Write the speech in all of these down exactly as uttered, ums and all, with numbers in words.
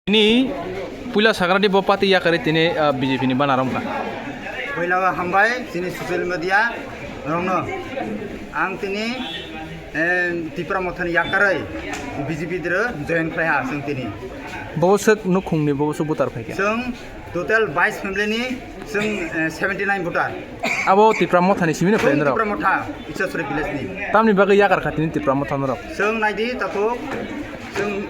Ni puila sagradi bo party yakarwi tini, ah, B J P ni bana romkha. Puila hambai chini social media rokno. Ang tini, eh, Tipra Mothani yakarwi B J P dro join khlai ha chwng tini. Bo swk nukhungni, bo swk voter phaikha. Chwng total bais family ni chwng, eh, seventy nine voter. Abo Tipra Mothani simi no Chwng phainai rok. Tipra Motha, Isasuri village ni. Tamni bagwi yakar kha tini Tipra Motha norok. Chwng naidi takhuk, chwng,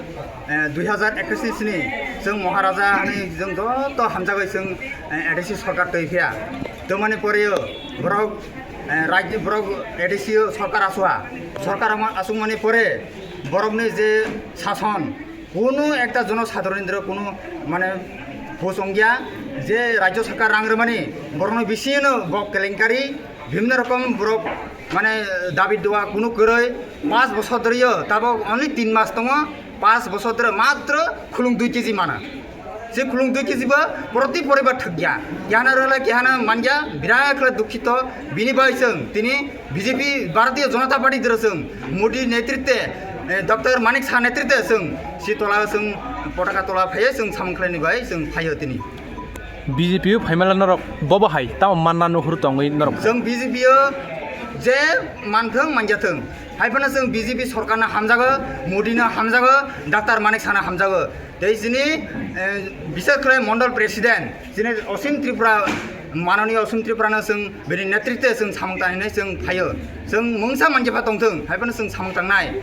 eh, dui hazar ekwis ni sini chwng Maharaja hani chwng joto hamjagwi chwng, eh, A D C sorkar twi phiya. Twmani poreo borok, eh, rajyo borok A D C sorkar aswa. Sorkar ama-, aswkmani pore borokni je sason, Kuno ekta jono sadharoni dro kuno mane hus ongya je rajyo sarkar rang rwmani borokno bisingno bo kelenkari bibhinno rokom borok mane dabi dua kuno kwrwi pas bosor dhoriyo tabok only tin mas tongo, pas bosor dhoro matro khulung dui kg mana. Se khulung dui kg bo proti poribar thwkya. Kehana rwla kehana manya birat khlai dukhito bini bai chwng tini B J P, Bharatiya Janata Party dro chwng Modi netritwe, eh, Doctor Manik Saha netritwe chwng si tola chwng potaka tola phaiyo chwng samung khlaini bai chwng phaiyo tini. B J P o phaimala norok bobo hai tamo manna nuhur tongwi norok. Chwng B J P o je manthwng manjathwng, hai phano chwng B J P sorkarno hamjago, Modi no hamjago, Doctor Manik Sahano hamjago. Tei chini, eh, bisas khlai Mondol President, chini Osim Tripura, Mananiya Osim Tripura no chwng bini netritwe chwng samung tangnai chwng phaio. Chwng mungsa manjepha tongthwng, hai phano chwng samung tangnai.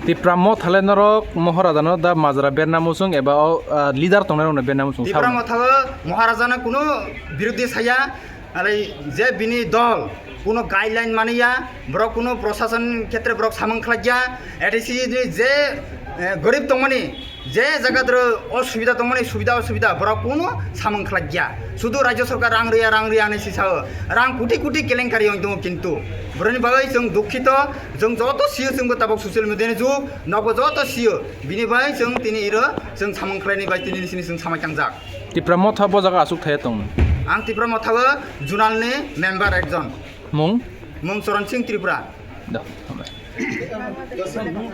Tipra Motha le norok Maharaja no da majra berna muchung eba o, ah, leader tongnai rok no berna muchung Tipra sao. Motha o Maharaja no kuno birodhi saya, alai je bini dol kuno guideline maniya, borok kuno prosason khetre borok samung khlaiya, A D C ni je, eh, gorib tongmani, je jaga doro osubida tongmani, subida osubida borok kuno samung khlaiya. Sudu rajyo sarkar rang rwya, rang rwya hinwi si sao. Rang koti koti kelenkari wng tongo kintu. Boroni bagwi chwng dukhito, chwng joto sio chwngbo tabok social media ni jug, nokbo joto sio. Bini bai chwng tini iro chwng samung khlaini bai tini sini chwng samai tangjak. Tipra Motha bo jaga aswk thaya tong? Ang Tipra Motha o zonal ni member ekjon. Mung? Mung Charan Singh Tripura. Da, hambai.